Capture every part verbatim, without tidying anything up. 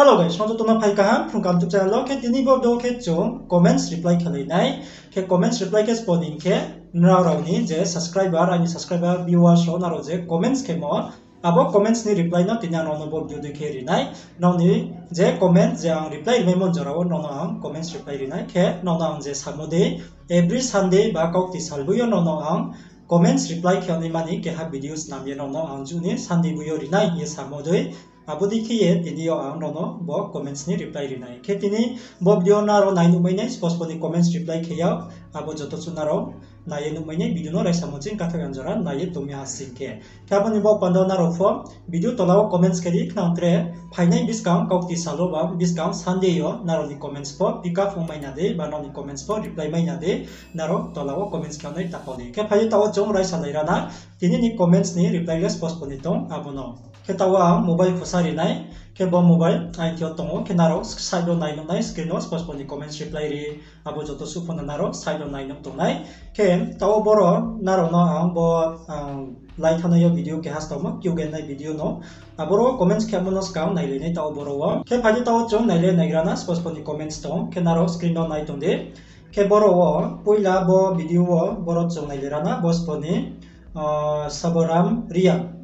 Hello guys, song joto no phai kaham Phrung Kaham YouTube channel wo. Khe tini bo video khe chung comments reply khelai nai. Khe comments reply khe spo ni khe nrao rao ni je subscriber, aini subscriber, viewers rao nrao je comments khemo, abo comments ni reply no tini ang nrao no bo video dei khe ri nai. Nrao ni je comment je ang reply rimaimo jora wo nrao no ang comments reply ri nai. Khe nrao no ang je samo dei, every Sunday ba kaukti salboi yo nrao no ang comments reply khe naimani keha video snam ye nrao no ang juni Sunday boi yo ri nai hing ye samo dei. Abo dei khe ye tini yo ang nrao no bo comments ni reply ri nai. Khe tini bo video nrao nai nuhmai nai, spo spo ni comments reply khe yag, abo joto suh nrao nai ye nuhmai nai, video no raisa mo ching kathaoh yang jora nai ye tongmi ha sing khe. Khe abo ni baoh panda nrao pho video tola wo comments khe ri khnang tre phainai buskang kaukti sal wo ba buskang Sunday yo nrao ni comments pho pick up ong mai na dei ba nrao ni comments pho reply mai na dei, nrao tola wo comments khe nai ta pau di. Khe phai ye taoh wo chung raisa lai ra na, tini ni comments ni reply le spo spo ni tong abo no. Khe taoh wo ang mobile khusa ri nai, khe bo mobile aini thing yo tong ou, khe nrao side wo nai nuh nai, screen wo spo spo ni comments reply ri, abo joto suh pho no nrao side wo nai nuh tong nai. Khe taoh wo boro nrao no ang bo, ang lai thanngnai yo video keha stamo Q and A video no. Aboro comments khemo no skang nailai nai taoh wo boro wo. Khe phai di taoh wo chung nailai naigra na spo spo ni comments tong, khe nrao screen no nai tong di. Khe boro wo poila bo video wo boro chung nailai ra na bo spo ni, ah, Saboram Reang.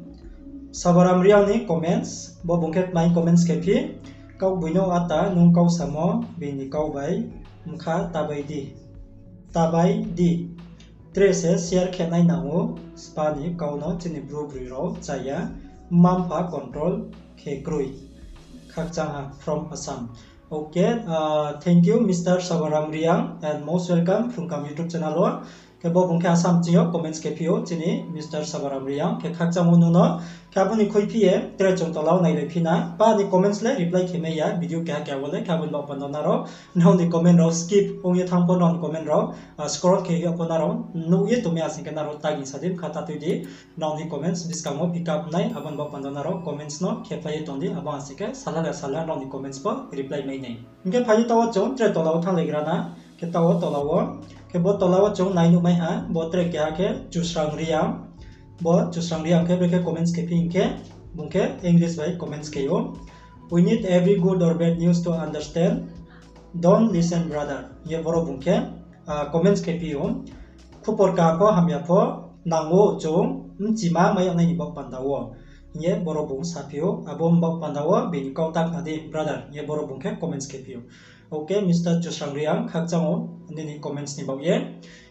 Saboram Reang ni comments, bo bung khe tmai comments khe phi, Kaugboino ata nung kau samo, bini kau bai mkha tabai di. Tabai di. Tre se share khe nai nang ou, spa ni kau no chini bru broi rao chaya, mma-mpha control khe kroi. Khakchang ha from Assam. Okay, uh, thank you, Mister Sabaram Reang, and most welcome Phrung Kaham YouTube channel wo. Khe bo bung khe Assam ching yo comments khe phi ou, chini Mister Sabaram Reang, khe khakchang ou nung no. Khe abo ni khuiphi ye, tre chung tola wo nailai phi na. Pa ni comments le reply khe mai ya, video keha keha wo le, khe abo ni baoh panda nrao, nrao ni comment rao skip ong ye thanng pho, nrao ni comment rao, ah, scroll khe yag pho nrao nuh ye tongmi asing khe nrao taging sa di, mkha ta tui di. Nrao ni comments buskang wo pick up nai, abo ni baoh panda nrao comments no khe phai ye tong di, abo asing khe sala le sala nrao ni comments pho reply mai nai. Hing khe phai ye taoh wo chung tre tola wo thannglai gra na, khe taoh wo tola wo, khe bo tola wo chung nai nuh mai ha, bo tre keha khe Chusrang Reang, bo Chusrang Reang khe brekhe comments khe phi hing khe, bung khe English bai comments khe ou. We need every good or bad news to understand. Don't listen, brother. Ye boro bung khe, ah, comments khe phi ou. Khupor kaham pho hamya pho nang ou chung mchima mai yag nai ni baoh panda wo. Hing ye boro bung saphi ou, abo ni baoh panda wo bini kau ta khna di, brother. Ye boro bung khe comments khe phi ou. Okay, Mister Chusrang Reang, khakchang ou nini comments ni baoh ye.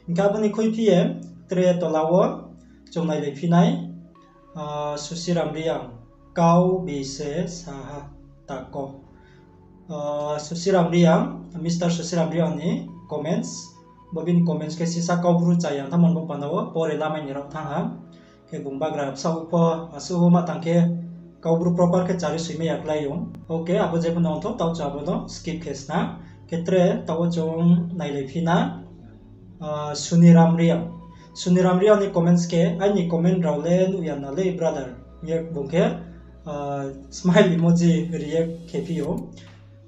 Hing khe abo ni khuiphi ye, tre tola wo chung nailai phi nai, ah, Susiram Reang, kau bi se sa ha tako. Ah, Susiram Reang, Mister Susiram Reang ni comments, bo bini comments khe sisa Kaubru chaya thanngmo ni baoh panda wo pore lamai ni rao thanng ha. Khe bung bagra bsaoh pho, asuh ma tang khe Kaubru proper khe chari soi mai ya klái ou. Okay, abo jepho no ongtho, taoh chung abo no skip khe sna. Khe tre taoh wo chung nailai phi na, ah, Suniram Reang. Suniram Reang ni comments khe, aini comment rao le nuh ya na le brother. Ye bung khe, ah, smile emoji react khe phi ou.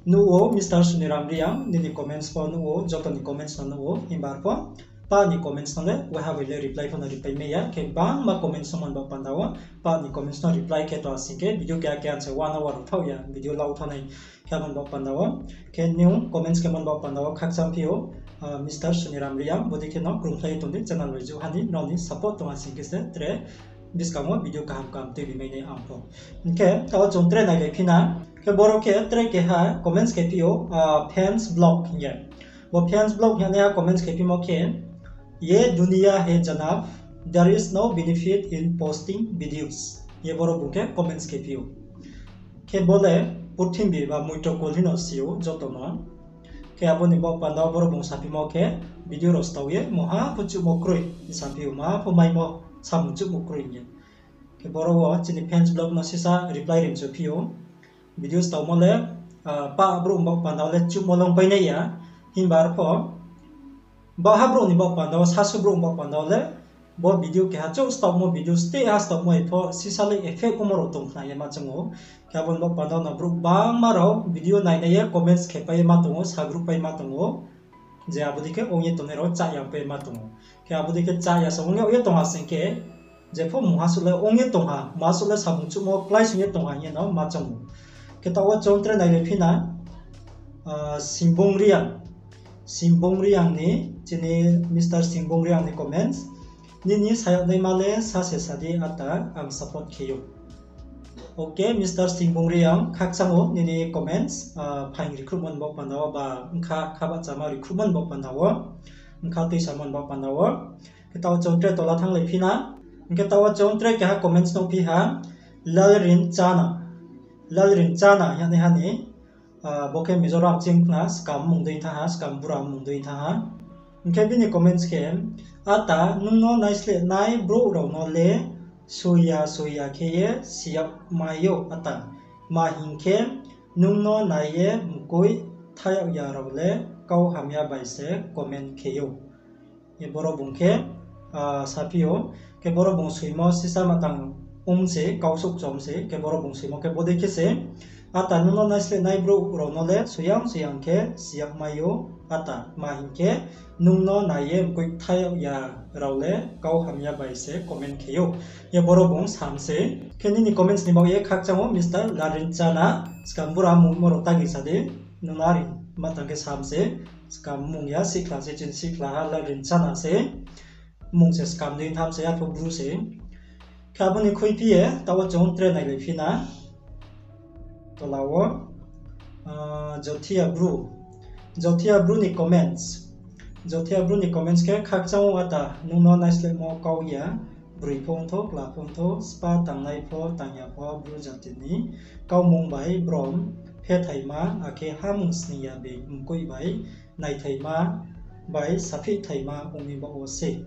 Nuh ou, Mister Suniram Reang, nini comments pho nuh ou, joto ni comments no nuh ou, himba arpho pa ni comments no le waiha bai le reply pho no reply mai ya, khe bangma comments no mon baoh panda wo, pa ni comments no reply khe tong asing khe video keha keha se one hour thaoh ya, video lau thanng nai, khe abo ni baoh panda wo, khe nung comments khe mon baoh panda wo khakchang phi ou, ah, Mister Suniram Reang, bodei khe no krungkhlai ye tong di, channel bai juh ha ni, nrao ni support tong asing khe se tre buskang wo video kaham kaham tuibi mai nai ang pho. Hing khe taoh wo chung tre nailai phi na, khe boro khe tre keha comments khe phi ou, ah, fans block hing ye. Bo fans block hing ye naiha comments khe phimo khe, ये दुनिया है जनाब, there is no benefit in posting videos. Ye boro bung khe comments khe phi ou. Khe bo le purthimbi ba muitrokul hing no si ou joto no. Khe abo ni baoh panda wo boro bung saphimo khe, video rao stao ye mungha pho chuhmo kroi hing saphi ou, mungha pho maimo samung chuhmo kroi hing ye. Khe boro wo chini fans block no sisa reply rimchu phi ou. Video staomo le, ah, pa brouh ni baoh panda wo le chuhmo longpai nai ya, himba arpho baohha brouh ni baoh panda wo, sasu brouh ni baoh panda wo le, bo video keha chouh staomo, video steh ha staomo hai pho sisa le effect omo rao tong khna ye ma choung ou. Khe abo ni baoh panda wo no brouh bangma rao video nainai ye comments khepai ye ma tong ou, sagruhpai ma tong ou. Je abo dei khe ong ye tongnai rao chaya pai ma tong ou. Khe abo dei khe chaya se ong ye, ong ye tong ha sing khe, jepho mungha suh le ong ye tong ha, ma suh le samung chuhmo klái sing ye tong ha hing ye no ma choung ou. Khe taoh wo chung tre nailai phi na, ah, Singbung Reang. Singbung Reang ni, chini Mister Singbung Reang ni comments. Nini sayagnaima le sa se sa di ata, ang support khe ou. Ok, Mister Singbung Reang, khakchang ou nini comments, ah, phaing recruitment bo panda wo ba, bkha kha bahchama recruitment bo panda wo, bkha tuisamon bo panda wo. Khe taoh wo chung tre tola thannglai phi na. Hing khe taoh wo chung tre keha comments nuh phi ha, Lalrinchana. Lalrinchana hing ye nai ha ni, ah, bo khe Mizoram ching khna, skam mung dei thanng ha, skam bura mung dei thanng ha. Hing khe bini comments khe, ata nung no naisleh nai brouh rao no le soiya soiya khe ye siyag mai ou ata. Ma hing khe nung no nai ye mkoih thayag ya rao le kau hamya bai se comment khe ou. Ye boro bung khe, ah, saphi ou, khe boro bung soimo sisa ma tang ong se, kau souh chom se, khe boro bung soimo khe bodei khe se, ata nung no naisleh nai brouh rao no le soiyang soiyang khe siyag mai ou, ata ma hing khe nung no nai ye mkoih thayag ya rao le kau hamya bai se comment khe ou. Ye boro bung sam se, khe nini comments ni baoh ye khakchang ou Mister Lalrinchana, skam bura mungmo rao tagi sa di, nung no are ma tang khe sam se, skam mung ya, sihkhla se, chini sihkhla ha Lalrinchana se, mung se skam dei tham se, arphuh bru se. Khe abo ni khuiphi ye, taoh wo chung tre nailai phi na. Tola wo, ah, Jothia Bru. Jothia Bru ni comments. Jothia Bru ni comments khe, khakchang ou ata, nung no naislehmo kau ya, broi pho ongthou, kla pho ongthou, spa tangnai pho, tang ya pho, Bru jati ni kaumung bai brom phethaima, akhe hamung sning ya bei mkoih bai naithaima bai saphih thaima ong mi baoh wo se.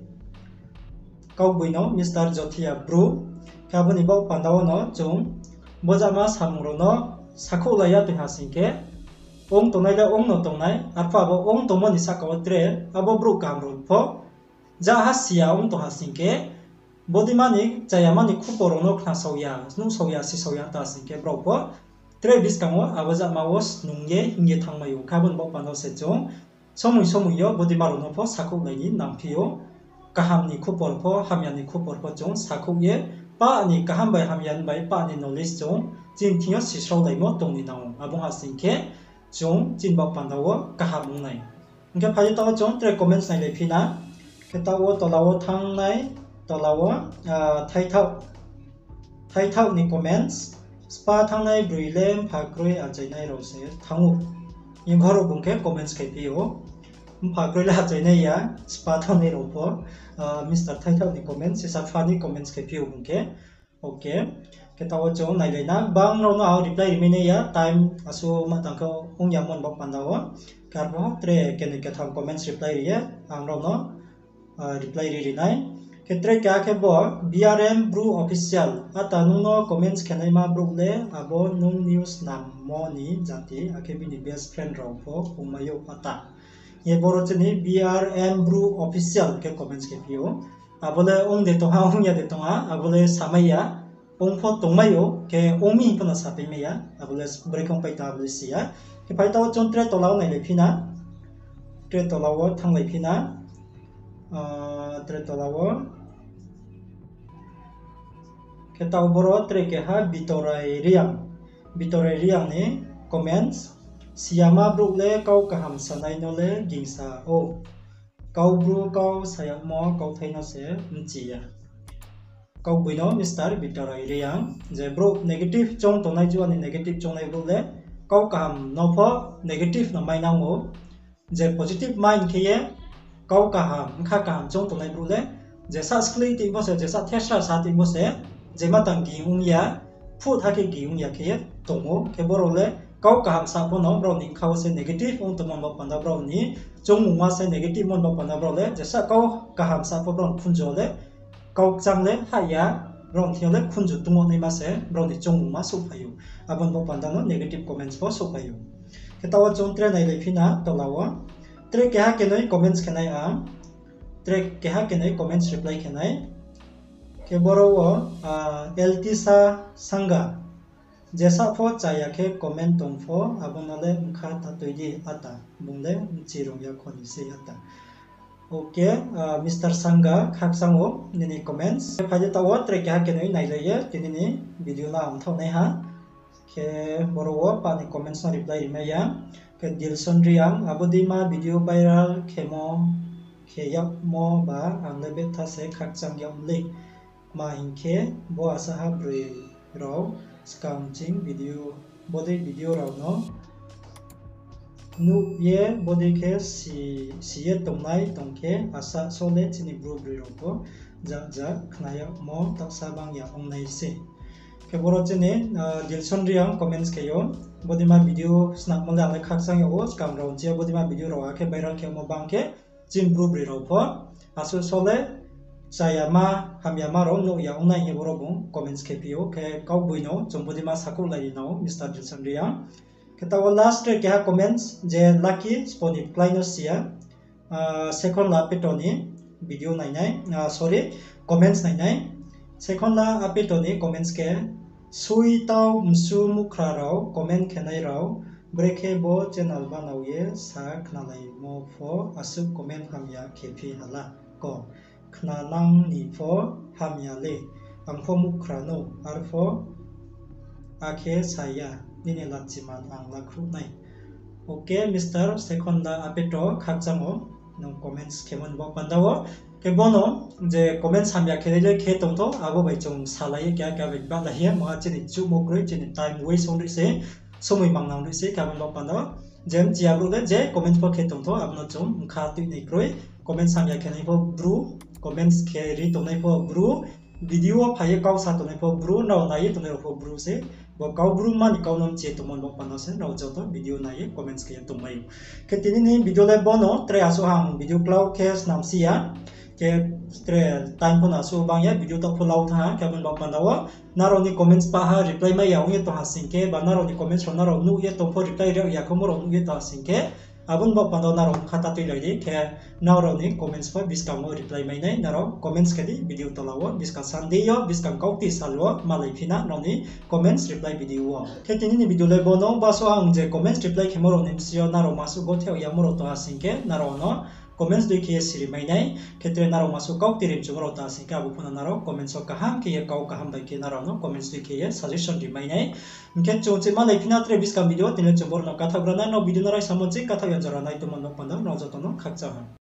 Kaugboino Mister Jothia Bru, khe abo ni baoh panda wo no chung bojama samung rao no sakhouhlai ya tong ha sing khe, ong tongnai le ong no tongnai, arphuh abo ong tongmo ni sahka wo tre, abo brouh kaham rao pho, ja ha siya ong tong ha sing khe, bodeima ni chayama ni khupor rao no khnasao ya, nuhsao ya, sisao ya ta sing khe brao pho tre buskang wo abo jama wo snung ye hing ye thanngmai ou. Khe abo ni baoh panda wo se chung somoi somoi yo bodeima rao no pho sakhouhlai ni nangphi ou. Kaham ni khupor pho, hamya ni khupor pho chung sakhouh ye, pah ni kaham bai hamya ni bai pah ni knowledge chung chini thing yo sisraolaimo tong ni nang ou. Abo ong ha sing khe chung chini baoh panda wo kaham ong nai. Hing khe phai ye taoh wo chung tre comments nailai phi na. Khe taoh wo tola wo thanngnai, tola wo, ah, thaithaoh, thaithaoh ni comments, spa thanngnai broi le mpha kroi achainai rao se thanng ou. Hing boro bung khe comments khe phi ou. Mpha kroi le achainai ya, spa thanngnai rao pho, ah, Mister Thaithaoh ni comments, sisa pha ni comments khe phi ou bung khe. Ok. Khe taoh wo chung nailai na, bang rao no ang reply ri mai nai ya, time asuh ma tang khe ong ya mon bo panda wo. Khe arphuh tre kenoi ketham comments reply ri ye, ang rao no, ah, reply ri ri nai. Khe tre keha khe bo, B R M Bru Official, ata nung no comments khe naima brouh le, abo nung news nammo ni jati, akhe bini best friend rao pho ongmai ou ata. Ye boro chini B R M Bru Official khe comments khe phi ou. Abo le ong de tong ha, ong ya de tong ha, abo le samai ya, ong pho tongmai ou, khe ong mi hing pho no sapai mai ya, abo le brekhe ongpai tong abo le si ya. Khe phai taoh wo chung tre tola wo nailai phi na, tre tola wo thannglai phi na, ah, tre tola wo. Khe taoh boro tre keha Bitorai Reang. Bitorai Reang ni comments, siyama brouh le kau kaham sanai no le gingsa ou. Kau bru kau sayagmo kauthai no se mchi ya. Kaugboino Mister Bitorai Reang, je brouh negative choung tongnai, jua ni negative choungnai brouh le, kau kaham no pho negative no mainang ou. Je positive mind khe ye, kau kaham, bkha kaham choung tongnai brouh le, jesa skleih timo se, jesa thesra sa timo se, jema tang ging ong ya, phuh tha khe ging ong ya khe ye tong ou. Khe brouh le kau kaham sa pho no, brao ni bkha wo se negative ong tongmo ba panda, brao ni choungmungma se negative mon ba panda, brao le jesa kau kaham sa pho brao ni khunju le, kau kchang le hah ya, brao ni thing yo le khunju tongmo naima se brao ni choungmungma souhphai ou. Abo ni bo panda no negative comments pho souhphai ou. Khe taoh wo chung tre nailai phi na tola wo. Tre keha kenoi comments khe nai ang. Tre keha kenoi comments reply khe nai. Khe boro wo, ah, Eltisa Sangha. Jesa pho chaya khe comment tong pho, abo no le bkha ta tui di ata. Bung le mchi rung ya kho ni se ata. Ok, ah, Mister Sangha, khakchang ou nini comments. Phai di taoh wo tre keha kenoi nailai ye, tini ni video no ang thaoh nai ha. Khe boro wo pa ni comments no reply rimai ya. Khe Dilson Reang, abo deima video viral khemo, khe yagmo ba ang le betha se khakchang yag mlei. Tma hing khe bo asa ha broi rao skang ching video, bodei video rao no nuh ye bodei khe si, si ye tongnai tong khe asa so le chini bru broi rao pho ja ja khna yagmo taohsa bang ya ong nai se. Khe boro chini, ah, Dilson Reang comments khe ou, bodeima video snammo le ang le khakchang yag ou, skang rao nchi ye bodeima video rao akhe viral khemo bang khe chini bru broi rao pho asuh so le chayama hamyama rao nuh ya ong nai hing ye boro bung comments khe phi ou, khe kaugboino chung bodeima sakhouhlai ri nao Mister Dilson Reang. Khe taoh wo last tre keha comments je Lucky Sponi klái no si ya, ah, Sekhonla Apeto ni video nainai, ah, sorry, comments nainai. Sekhonla Apeto ni comments khe, sui tau msu mukhra rao comment khenai rao, brekhe bo channel banao ye sa khnalaimo pho asuh comment hamya khe phi hala ko. Khnanang ni pho hamya le, ang pho mukhra no, arpho akhe sa ya, nini lachiman ang lakhruh nai. Okay, Mister Sekhonda Apeto, khakchang ou, nung comments khemo ni baoh panda wo. Khe bono je comments hamya khe le khe tongthou, abo bai chung salai ye keha keha bai bahlai ye, moha chini chuhmo kroi, chini time waste ong ri se, somoi mangnang ri se, khe abo ni baoh panda wo. Je mchiya brouh le je comments pho khe tongthou, abo no chung mkha tuinai kroi, comments hamya khenai pho bru, comments khe ri tongnai pho bru, video wo phai ye kau sa tongnai pho bru, nrao nai ye tongnai rao pho bru se, bo kau bru mani kau no mchi ye tongmo ni baoh panda se, nrao joto video nai ye comments khe ye tongmai ou. Khe tini ni video le bono, tre asuh ang video klau khe snam si ya, khe tre time pho no asuh bang ya, video taoh pho lau thanng ha, khe abo ni baoh panda wo, nrao ni comments paha reply mai ya ong ye tong ha sing khe, ba nrao ni comments rao nrao nuh ye tong pho reply ri ya khemo rao nuh ye tong ha sing khe, abo ni baoh panda wo nrao mkha ta tuilai di, khe nrao ni comments pho buskang wo reply mai nai, nrao comments khe di video tola wo, buskang Sunday yo, buskang kaukti sal wo, malai phi na nrao ni comments reply video wo. Khe tini ni video le bono, baso ang je comments reply khemo rao ni bsing yo nrao masuh gothe yamo rao tong ha sing khe, nrao no comments dei khe ye siri mai nai, khe tre nrao masuh kaukti rimchumo rao tong ha sing khe, abo pho no nrao comments wo kaham khe ye kau kaham bai khe nrao no comments dei khe ye suggestion ri mai nai. Hing khe chung chih malai phi na tre buskang video, tini le chung boro no kathaoh gra nai, nrao video no raisa mo ching kathaoh ya jora nai tongmo ni baoh panda wo, nrao joto no khakchang ha.